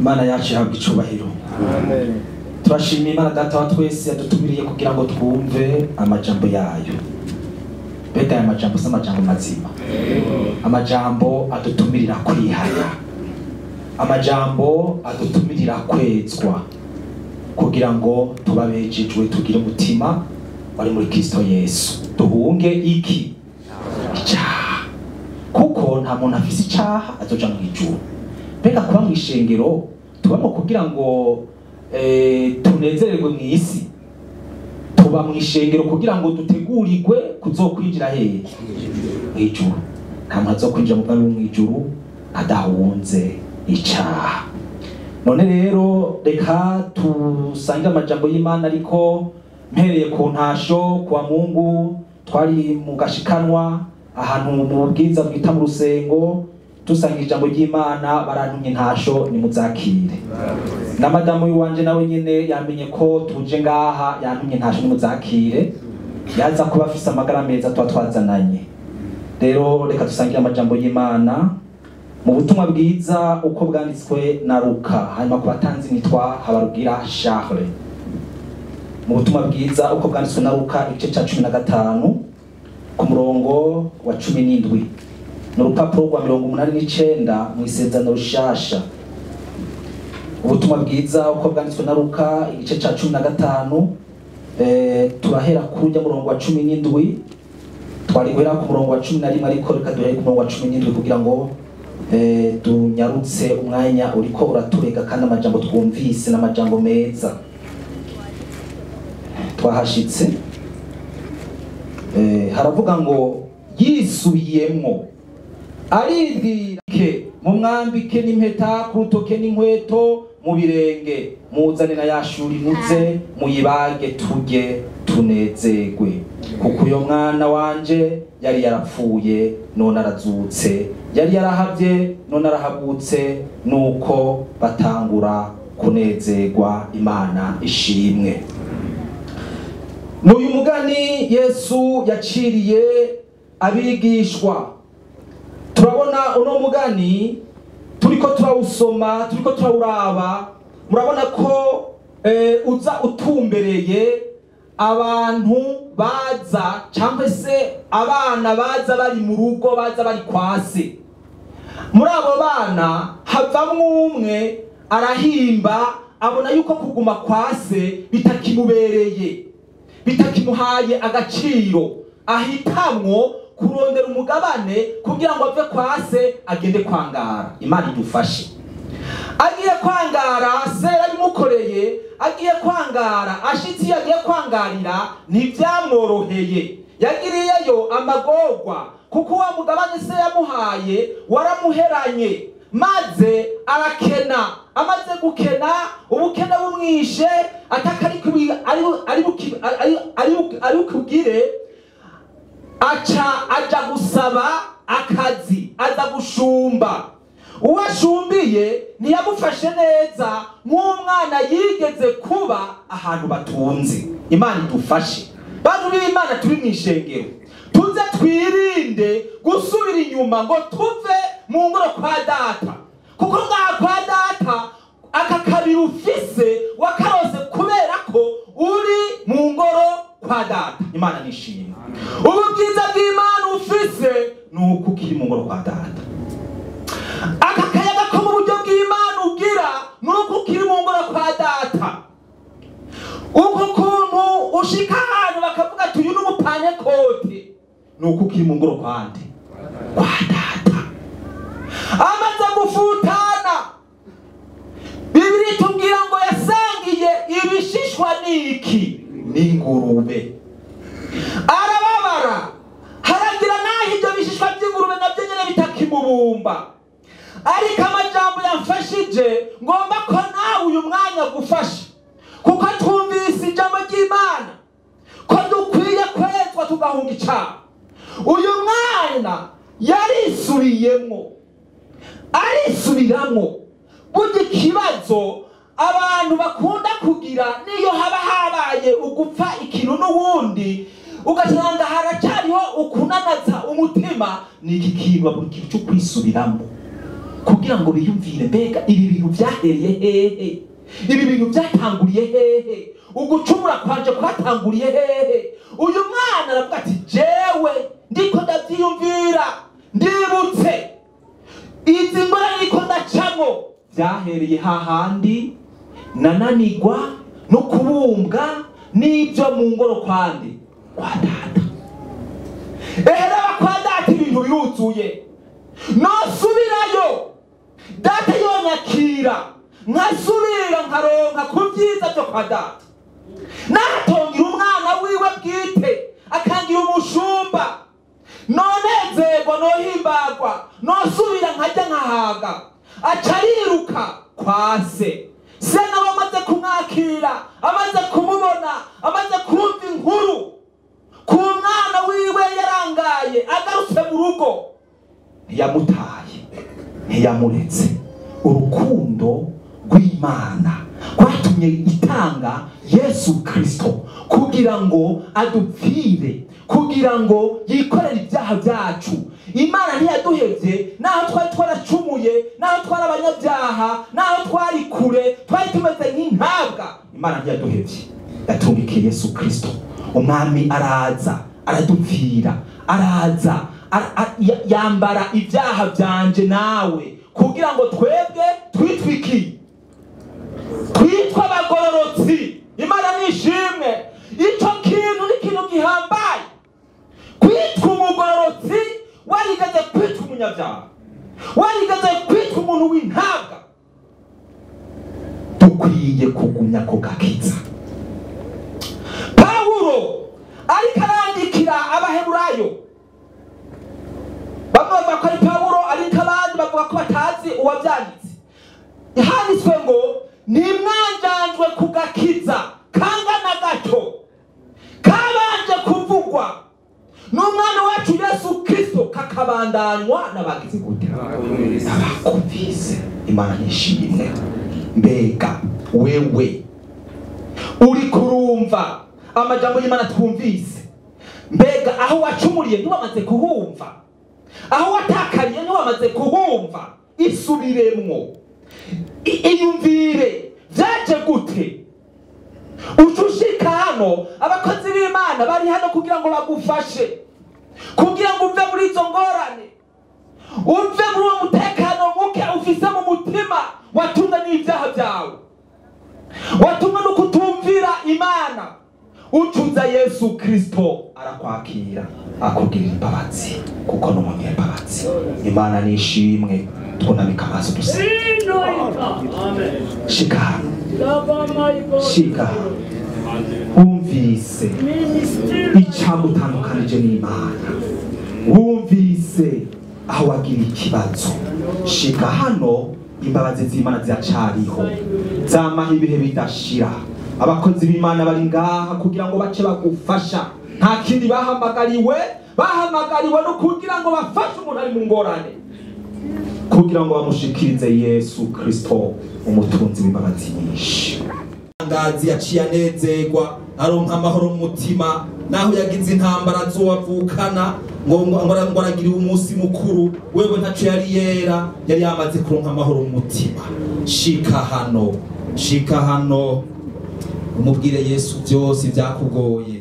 Imana yacu ihabwa icubahiro. Amen. Turashimira Imana Data wa twese yadutumiriye kugira ngo twumve amajambo yayo. Mbega aya majambo si amajambo mazima, amajambo adutumirira kwihana, amajambo adutumirira kwezwa kugira ngo tubabejejwe tugire umutima wari muri Kristo Yesu, duhunge iki icaha, kuko nta muntu afise icaha azoja mu ijuru. Mbega kuba mw'ishengero tubamo kugira ngo tunezererwe mw'isi, tuba mw'ishengero kugira ngo dutegurirwe kuzokwinjira hehe? Mw'ijuru. Nta muntu azokwinjira mu bwami mw'ijuru adahunze icaha. None rero reka tusange amajambo y'Imana, ariko mpereye ku ntasho kwa Mungu. Twari mu gashikanwa ahantu mu bwiza bwita mu rusengo, dusanga ijambo ry'Imana, barantumye ntasho nimuzakire. Na madamu wanje nawe nyene yamenye ko tuje ngaha, yantumye ntasho nimuzakire. Yaza kuba afise amagara meza tuba twazananye. Rero reka dusangire amajambo y'Imana mu butumwa bwiza uko bwanditswe na Luka. Hanyuma ku batanzi nitwa Habarugira Charles. Mu butumwa bwiza uko bwanditswe na Luka igice ca 15 ku murongo wa 17, n'urupapuro rwa 89 mu Isezerano Rishasha. Ubutumwa bwiza uko bwanditswe na Luka igice ca 15, turahera ku murongo wa 17. Twari guhera ku murongo wa 11, ariko reka duhere ku murongo wa 17 kugira ngo tunyarutse umwanya uriko uraturega, kandi amajambo twumvise n'amajambo meza. Twahashitse, haravuga ngo yisubiyemwo aribwira ke mumwambike n'impeta ku rutoke n'inkweto mu birenge, muzane na yashuri muze muyibage turye tunezerwe, kuko uyo mwana wanje yari yarapfuye none arazutse, yari yarahavye none arahabutse. Nuko batangura kunezerwa. Imana ishimwe. N'uyu mugani Yesu yaciriye abigishwa. Turabona uno mugani turiko turawusoma, turiko turawuraba, murabona ko uza utumbereye abantu baza, cyangwa se abana baza bari mu rugo, baza bari kwase. Muri abo bana havamwo umwe arahimba, abona yuko kuguma kwase bitakimubereye, bitakimuhaye agaciro, ahitamwo kurondera umugabane kugira ngo ave kwase agende kwangara. Imana idufashe. Agiye kwangara, se yarabimukoreye, agiye kwangara, ashitsi iyo agiye kwangarira ntivyamworoheye, yagiriyeyo amagorwa, kuko wa mugabane se yamuhaye waramuheranye, maze arakena. Amaze gukena, ubukene bumwishe, atakari ari kubwire, aca aja gusaba akazi, aza gushumba. Uwashumbiye ntiyamufashe neza nk'umwana yigeze kuba ahantu batunze. Imana idufashe. Bantu b'Imana turi mw'ishengero, tuze twirinde gusubira inyuma ngo tuve mu ngoro kwa data, kuko ngaha kwa data aka kabiri ufise wakarose kubera ko uri mu ngoro kwa data. Imana nishimwe. Ubu bwiza bw'Imana ufise ni uko ukiri mu ngoro kwa data. Aka kayaga ko mu buryo bw'Imana ugira ni uko ukiri mu ngoro kwa data. Uko kuntu ushika ahantu bakavuga ati uyu ni umupantekote, ni uko ukiri mu ngoro kwande kwa data. Amaze gufutana, Bibiri itubwira ngo yasangiye ibishishwa n'iki? N'ingurube. Arababara, haragira naho ibyo bishishwa by'ingurube nabyo nyene bitakimubumba. Ariko amajambo yamfashije, ngomba ko nawe uyu mwanya gufasha, kuko twumvise ijambo ry'Imana ko dukwiye kwezwa tugahunga icaha. Uyu mwana yarisubiyemwo, arisubiramwo. Burya ikibazo abantu bakunda kugira, niyo haba habaye ugupfa ikintu n'uwundi, ugasanga haracariho ukunanaza umutima, ni iki kintu babura ikintu cyo kwisubiramo. Kugira ngo biyumvire, mbega ibi bintu byahereye hehe? Ibi bintu byatanguriye hehe? Ugucumura kwanje kwatanguriye hehe? Uyu mwana aravuga ati jewe ndiko ndavyiyumvira, ndibutse izi ngorane ndiko ndacamwo, byahereye hahandi nananigwa no kubumbwa n'ibyo mu ngoro kwande kwa data. Eheraba kwa data ibintu biruzuye, nosubirayo data yonyakira, nkasubira nkaronka ku byiza byo kwa data. Natongira umwana wiwe bwite akangira umushumba, nonezerwa nohimbagwa, nosubira nkajya nkahaga. Aca ariruka kwa se. Se nawe amaze kumwakira, amaze kumubona, amaze kumva inkuru ku mwana wiwe yarangaye agarutse mu rugo, ntiyamutaye, ntiyamuretse. Urukundo rw'Imana rwatumye itanga Yesu Kristo kugira ngo adupfire, kugira ngo yikorere ibyaha byacu. Imana ntiyaduhevye, naho twari twaracumuye, naho twari abanyabyaha, naho twari kure, twari tumeze nk'intabwa, Imana ntiyaduhevye, yatungikiye Yesu Kristo. Umwami araza aradupfira, araza yambara ibyaha byanje nawe, kugira ngo twebwe twitwikiye, twitwa abagororotsi. Imana nishimwe. Ico kintu ni kintu gihambaye, kwitwa umugororotsi warigeze kwitwa umunyabyaha, warigeze kwitwa umuntu w'intabwa. Dukwiye kugumya ko gakiza. Pawulo ariko arandikira Abaheburayo, bamwe bavuga ko ari Pawulo, ariko abandi bavuga ko batazi uwavyanditse. Handitswe ngo ntimwanjanjwe ku gakiza kangana gato kabanje kuvugwa n'umwana wacu Yesu Kristo, kakabandanywa n'abagize gute? N'abakumvise. Imana nishimwe. Mbega wewe uri kurumva amajambo y'Imana twumvise, mbega aho wacumuriye ntiwamaze kuhumva, aho watakariye ntiwamaze kuhumva, isubiremwo, iyumvire vyaje gute? Ucushika hano, abakozi b'Imana bari hano kugira ngo bagufashe, kugira ngo uve muri izo ngorane, uve muri uwo mutekano muke ufise mu mutima watumwe n'ibyaha byawe, watumwe no kutumvira Imana. Ucuza Yesu Kristo arakwakira, akugirira imbabazi, kuko ni umunyembabazi. Imana nishimwe. Twunamika amaso dusenge. Shika hano, shika hano, wumvise icyagutandukanije n'Imana, wumvise aho wagira ikibazo, shika hano. Imbabazi z'Imana ziracariho, zamaho ibihe bidashira. Abakozi b'Imana bari ngaha kugira ngo bace bagufasha. Nta kindi bahamagariwe, bahamagariwe no kugira ngo bafashe umuntu ari mu ngorane, kugira ngo bamushikirize Yesu Kristo, umutunzi w'imbabazi nyinshi. Ngazi yaciye anezerwa, aronka amahoro mu mutima, naho yagize intambara z'uwavukana ngo aragiriwe umunsi mukuru, wewe ntaco yari yera, yari yamaze kuronka amahoro mu mutima. Shika hano, shika hano, umubwire Yesu byose byakugoye.